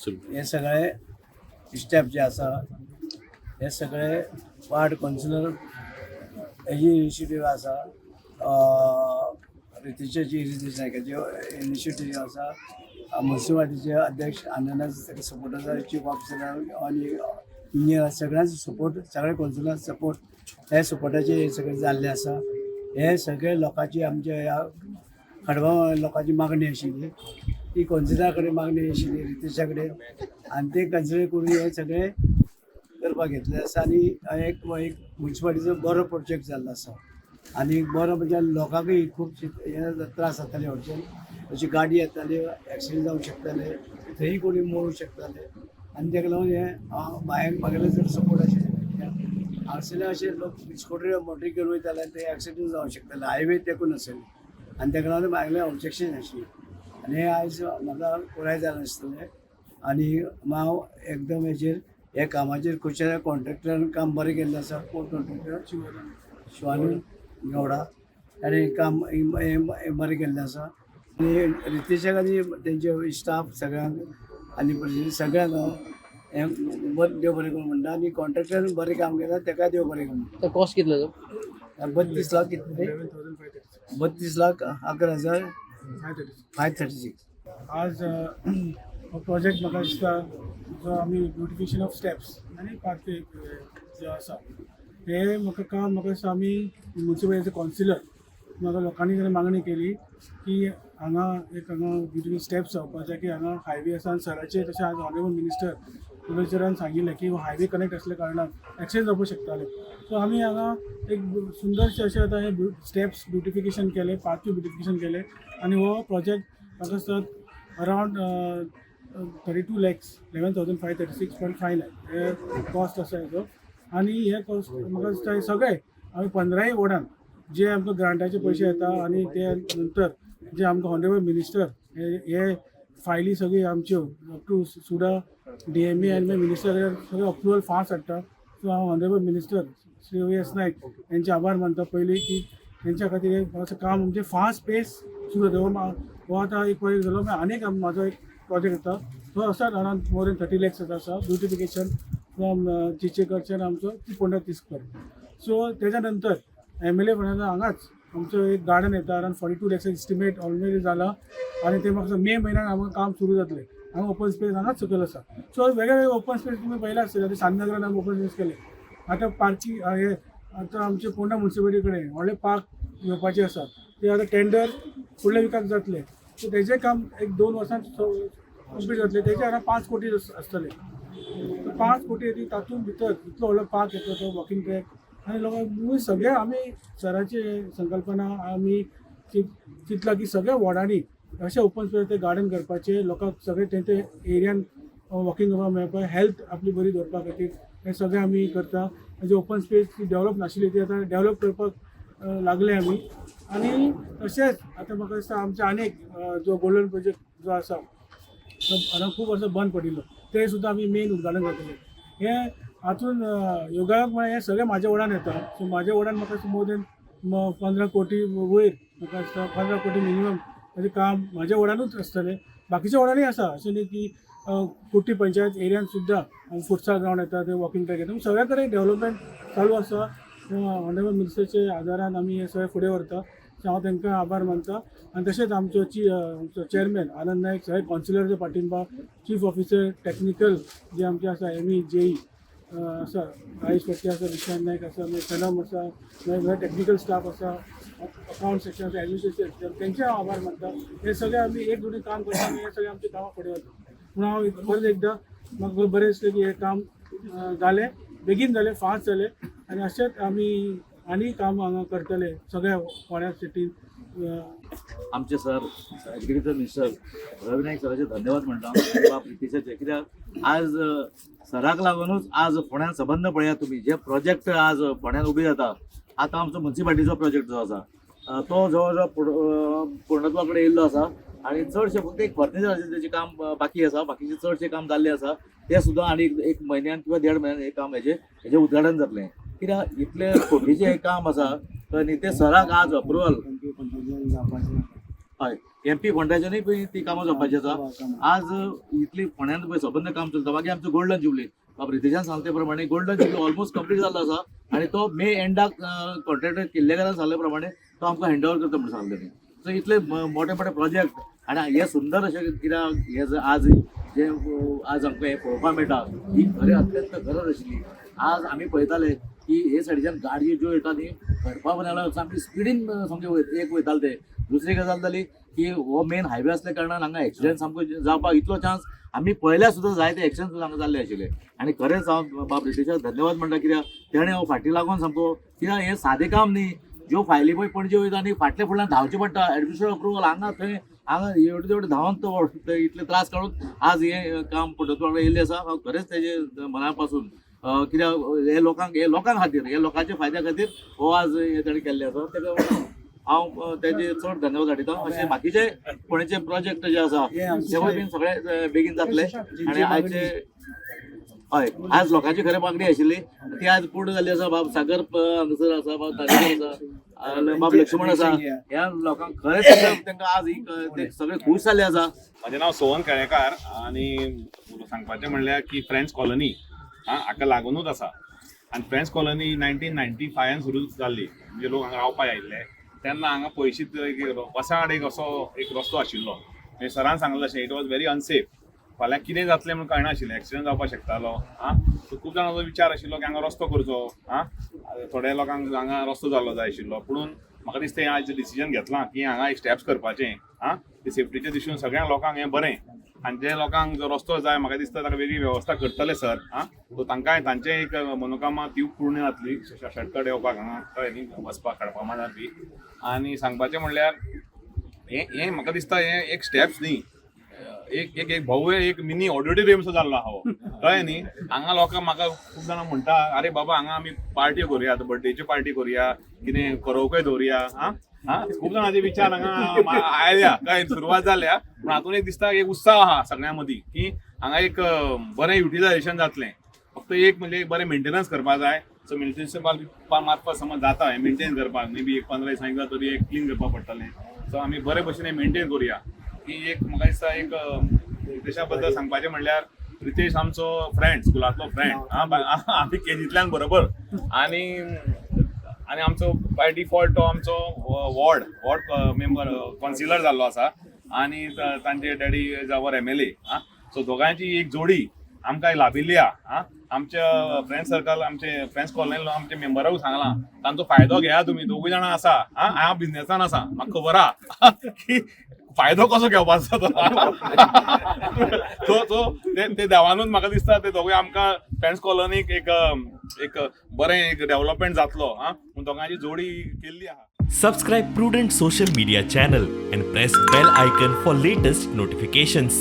हे सगळे स्टेप जे आसा, हे सगळे वार्ड कावन्सिलर हेजी इनिशिएटीव आसा, रितेशाची, रितेश नायकाची इनिशिएटीव आसा. मुन्सिपालिटीचे अध्यक्ष आनंदाचो ताका सपोर्ट आसा, चीफ ऑफिसर आनी इंजिनियर सगळ्यांचो सपोर्ट, सगळे कावन्सिलर सपोर्ट, हे सपोर्टाचे हे सगळें जाल्लें आसा. हे सगळे लोकांची, आमच्या ह्या खडगांव लोकांची मागणी आशिल्ली. ती कावन्सिलरा कडेन मागणी आशिल्ली, रितेशा कडेन, आनी ते कन्सिडर करून हे सगळे करपाक घेतले आसा. आनी एक एक मुन्सिपालिटीचो बरो प्रोजेक्ट जाल्लो आसा. आनी बरो म्हणजे लोकांकूय खूब हे त्रास जाताले हडच्यान, अशी गाडी येताली, एक्सिडंट जावंक शकताले, थंय कोणी मरूंक शकताले. आनी ताका लागून हे भायर म्हागेले चड सपोर्ट आशिल्ले. हांगसरले अशे लोक स्कुटरी, मोटरी घेवन वयताले आनी ते एक्सिडंट जावंक शकताले. हायवे तेकून आसले आनी ताका लागून म्हागेलें ऑब्जेक्शन आशिल्लें. आनी हें आयज म्हाका पुराय जालें आसतलें. आनी हांव एकदम हेजेर, ह्या कामाचेर खुश आसा. कॉन्ट्रॅक्टरान काम बरें केल्लें आसा. कोण कॉन्ट्रॅक्टर? शिवानंद गौडा. ताणें काम हें बरें केल्लें आसा. आनी रितेशाक आनी तेंचे स्टाफ सगळ्यांक आनी प्रेसिडेंट सगळ्यांक हांव हें बरें, देव बरें करूं म्हणटा. आनी कॉन्ट्रॅक्टरान बरें काम केलां, ताका देव बरें करूं. तर कॉस्ट कितलो तो? 32 लाख कितले? 32,11,000 536. आज हो प्रोजेक्ट म्हाका दिसता जो आमी ब्युटिफिकेशन ऑफ स्टेप्स आनी पार्क जो आसा, हे म्हाका काम म्हाका दिसता आमी मुन्सिपालिटीचे कावन्सिलर, म्हाका लोकांनी जेन्ना मागणी केली की हांगा एक हांगा ब्युटिफूल स्टेप्स जावपाक जाय, की हांगा हायवे आसा आनी सराचे तशें आज ऑनरेबल मिनिस्टर सरान सांगिल्लें की हायवे कनेक्ट आसल्या कारणान एक्सिडंट जावपाक शकताले. सो आमी हांगा एक सुंदरशें अशें आतां हे स्टेप्स ब्युटिफिकेशन केलें, पार्थूय ब्युटिफिकेशन केलें. आनी हो प्रोजेक्ट म्हाका दिसता around 32 lakhs 11,536.59 हे कॉस्ट आसा हेजो. आनी हे कॉस्ट म्हाका दिसता हे सगळे आमी 15य वॉर्डान जे आमकां ग्रांटाचे पयशे येता आनी ते नंतर जे आमकां ऑनरेबल मिनिस्टर हे फायली सगळी आमच्यो अप टू सुडा, डीएमए आनी मिनिस्टर सगळे अप्रुवल फास्ट हाडटा. सो हांव honourable minister Shri V S Naik यांचे आभार मानता पयलीं की तेंच्या खातीर हे असं काम म्हणजे फास्ट पेस सुरू जाता. हो आतां एक प्रोजेक्ट जालो, मागीर आनीक म्हाजो एक प्रोजेक्ट येता, तो आसा अरावंड मोर देन 30 लॅक्स आसा, ब्युटिफिकेशन फ्रॉम चिचेकडच्यान आमचो ती पोंडा तिस्क. सो तेच्या नंतर एमएलए फंडान हांगाच आमचो एक गार्डन येता, around 42 lakhs estimate already जाला आनी ते म्हाका मे म्हयन्यान आमकां काम सुरू जातलें. हांगा ओपन स्पेस हांगाच सकयल आसा. सो वेगळे वेगळे ओपन स्पेस तुमी पळयला आसतले. आतां शांतनगरान आमी ओपन स्पेस केले. आतां पार्की हे आतां आमचे पोंडा मुन्सिपालिटी कडेन व्हडले पार्क येवपाचे आसा, ते आतां टेंडर फुडल्या विकाक जातले. सो तेजें काम एक 2 वर्सां कंप्लीट जातलें. तेजे हांगा 5 कोटी आसतले. 5 कोटी ती तातूंत भितर इतलो व्हडलो पार्क येतलो, तो वॉकिंग ट्रॅक आनी लोकांक सगळे. आमी सराची संकल्पना आमी चिंतला की सगळ्या वॉर्डांनी अशें ओपन स्पेस ते गार्डन करपाचे, लोकांक सगळे तेंचे एरियान वॉकिंग करपाक मेळपाक, हेल्थ आपली बरी दवरपा खातीर हें सगळें आमी करता. म्हणजे ओपन स्पेस डेव्हलप नाशिल्ली ती आतां डेव्हलप करपाक लागले आमी. आनी तशेंच आतां म्हाका दिसता आमचे आनीक जो गोल्डन प्रोजेक्ट जो आसा, तो आतां खूब वर्सां बंद पडिल्लो, ते सुद्दां आमी मेन उद्घाटन करतले. हे हातून योगायोग म्हळ्यार हें सगळें म्हाज्या वॉर्डान येता. सो म्हाज्या वॉर्डान म्हाका मोर देन 15 कोटी वयर, म्हाका दिसता 15 कोटी मिनिमम ताजें काम म्हाज्या वॉर्डानूच आसतलें. बाकीच्या वॉर्डांनी आसा, अशें न्ही की कुर्टी पंचायत एरियान सुद्दां फुटसाल ग्रावंड येता, ते वॉकिंग ट्रॅक येता, सगळ्या कडेन डेव्हलपमेंट चालू आसा. ऑनरेबल मिनिस्टरच्या आदारान आमी हें सगळें फुडें व्हरता. सो हांव तांकां आभार मानता. आनी तशेंच आमचो चेअरमॅन आनंद नायक, सगळे कावन्सिलरचे पाठिंबा, चीफ ऑफिसर टॅक्निकल जे आमचे आसा, एमई जेई आसा, राजेश फडके आसा, विश्वास नायक आसा, मागीर सनम आसा, मागीर टॅक्निकल स्टाफ आसा, अकाउंट सेक्शन आसा, एडमिनिस्ट्रेशन, तेंचे हांव आभार मानता. हे सगळे आमी एक जुटीन काम करता आनी हे सगळे आमची कामां फुडें वता. पूण हांव परत एकदां म्हाका बरें दिसलें की हें काम जालें, बेगीन जालें, फास्ट जालें. आनी अशेंच आमी आनी काम हांगा करतले सगळ्या फोंड्या सिटीन. आमचे sir, agriculture minister Ravi Naik सराचे धन्यवाद म्हणटा बाब रितेशाचे, कित्याक आज सराक लागूनच आज फोंड्यान संबंद पळयात तुमी जे प्रोजेक्ट आज फोंड्यान उबे जाता. आतां आमचो मुन्सिपालिटीचो प्रोजेक्ट जो आसा, तो जवळ जवळ पूर्णत्वा कडेन येयल्लो आसा आनी चडशे फक्त एक फर्निचराचें तेजें काम बाकी आसा. बाकीचें चडशें काम जाल्लें आसा. तें सुद्दां आनी एक म्हयन्यान किंवा देड म्हयन्यान हें काम हेजें उद्घाटन जातलें, कित्याक इतलें कोटीचें हें काम आसा. आनी तें सराक आज अप्रुवल हय, एमपी फंडाच्यानूय पळय ती कामां जावपाची आसा. आज इतली फोंड्यान पळय सबंद काम चलता. मागीर आमचो गोल्डन जुबली, बाब रितेशान सांगले ते प्रमाणे गोल्डन जुबली ऑलमोस्ट कंप्लीट जाल्लो आसा आनी तो मे एंडाक कॉन्ट्रॅक्टर किल्लेकारान सांगले प्रमाणे तो आमकां हँड ओवर करता म्हूण सांगले तेणी. सो इतले मोठे मोठे प्रोजेक्ट आनी हे सुंदर अशें कित्याक हे जे आज जे आज आमकां हें पळोवपाक मेळटा ही खरें अत्यंत गरज आशिल्ली. आज आमी पळयताले की हे सायडीच्यान गाडयो ज्यो येता न्ही घडपा बनायला सामकी स्पिडीन सामके एक वयताले ते. दुसरी गजाल जाली की हो मेन हायवे असल्या कारणान हांगा एक्सिडंट सामको जावपाक इतलो चान्स आमी पळयल्यार सुद्दां जायते एक्सिडंट सुद्दां हांगा जाल्ले आशिल्ले. आनी खरेंच हांव बाब रितेशाक धन्यवाद म्हणटा कित्याक तेणें हो फाटीं लागून सामको, कित्याक हें सादें काम न्ही. ज्यो फायली पळय पणजे वयता आनी फाटल्या फुडल्यान धांवचें पडटा, एडमिशन अप्रुवल हांगा थंय हांगा एवढे तेवढे धांवन तो इतले त्रास काडून आज हें काम पडतवाडा येयल्लें आसा. हांव खरेंच तेजे मना पासून, कित्याक हे लोकांक, हे लोकां खातीर, हे लोकांच्या फायद्या खातीर हो आज हे ताणें केल्लें आसा. तेका हांव तेजे चड धन्यवाद धाडिता. अशे बाकीचे फोंडेचे प्रोजेक्ट जे आसा तेवूय बीन सगळे बेगीन जातले. आनी आयचे हय आज लोकांची खरें मागणी आशिल्ली ती आज पूर्ण जाल्ली आसा. बाब सागर हांगासर आसा, बाब तारेकर आसा, बाब लक्ष्मण आसा, ह्या लोकांक खरेंच तांकां आज ही ते सगळे खूश जाल्ले आसा. म्हजें नांव सोहन केळेकार आनी सांगपाचें म्हणल्यार की फ्रेंड्स कॉलनी हाका लागुनूच आसा आनी फ्रेंड्स कॉलनी 1995 सुरू जाल्ली, म्हणजे लोक हांगा रावपाक आयिल्ले तेन्ना हांगा पयशीत एक वसाड एक असो एक रस्तो आशिल्लो. म्हणजे सरान सांगलें तशें it was very unsafe. फाल्यां कितें जातलें म्हणून कळनाशिल्लें, एक्सिडंट जावपाक शकतालो. आं, सो खूब जाणांचो विचार आशिल्लो की हांगा रस्तो करचो. आं, थोड्या लोकांक हांगा रस्तो जाल्लो जाय आशिल्लो, पुणून म्हाका दिसता हें आयज डिसिजन घेतलां की हांगा एक स्टेप्स करपाचें. आं, ते सेफ्टीच्या दृश्टीन सगळ्या लोकांक हें बरें आनी जे लोकांक जो रस्तो जाय म्हाका दिसता ताका वेगळी वेवस्था करतले सर. आं, सो तांकांय तांचें एक मनोकामना ती पूर्ण जातली, शॉर्टकट येवपाक हांगा, कळ्ळें न्ही, वचपाक खडपामाजार बी. आनी सांगपाचें म्हणल्यार हें हें म्हाका दिसता हें एक स्टेप्स न्ही, एक एक एक भव्य एक मिनी ऑडिटोरियम सो जाल्लो आहा हो, कळ्ळें न्ही. हांगा लोकांक म्हाका खूब जाणां म्हणटा, अरे बाबा हांगा आमी पार्टी करुया, आतां बड्डेची पार्टी करुया, कितें करोवकय दवरुया. आं आं, खूब जाणांचे विचार हांगा आयल्या, कळ्ळें, सुरवात जाल्या. पूण हातून एक दिसता एक उत्साह आहा सगळ्यां मदीं की हांगा एक बरें युटिलायझेशन जातलें. फक्त एक म्हणजे बरें मेंटेनन्स करपाक जाय. सो मेंटेनन्स मारपाक समज जाता हें मेंटेन करपाक, मे बी एक 15 दिसांक एकदां तरी एक क्लीन करपाक पडटलें. सो आमी बरे भशेन हें मेंटेन करुया की एक म्हाका दिसता एक रितेशा बद्दल सांगपाचें म्हणल्यार रितेश आमचो फ्रेंड, स्कुलांतलो फ्रेंड, आमी केजींतल्यान बरोबर. आनी आनी आमचो बाय डिफॉल्ट तो आमचो वॉर्ड वॉर्ड मेंबर कॉन्सिलर जाल्लो आसा आनी तांचे daddy is our MLA. आं, सो दोगांयची एक जोडी आमकां लाभिल्ली आहा. आं, आमच्या फ्रेंड सर्कल, आमचे फ्रेंड्स कॉलनीन आमच्या मेंबराकूय सांगलां तांचो फायदो घेया तुमी, दोगूय जाणां आसा. आं, हांव बिजनेसान आसा, म्हाका खबर आहा की फायदो कसो घेवपाचो तो. सो सो ते देवानूच म्हाका दिसता ते दोगूय आमकां फ्रेंड्स कॉलनीक एक एक बरें एक डेव्हलपमेंट जातलो. आं, पूण दोगांची जोडी केल्ली आहा. Subscribe Prudent Social Media channel and press bell icon for latest notifications.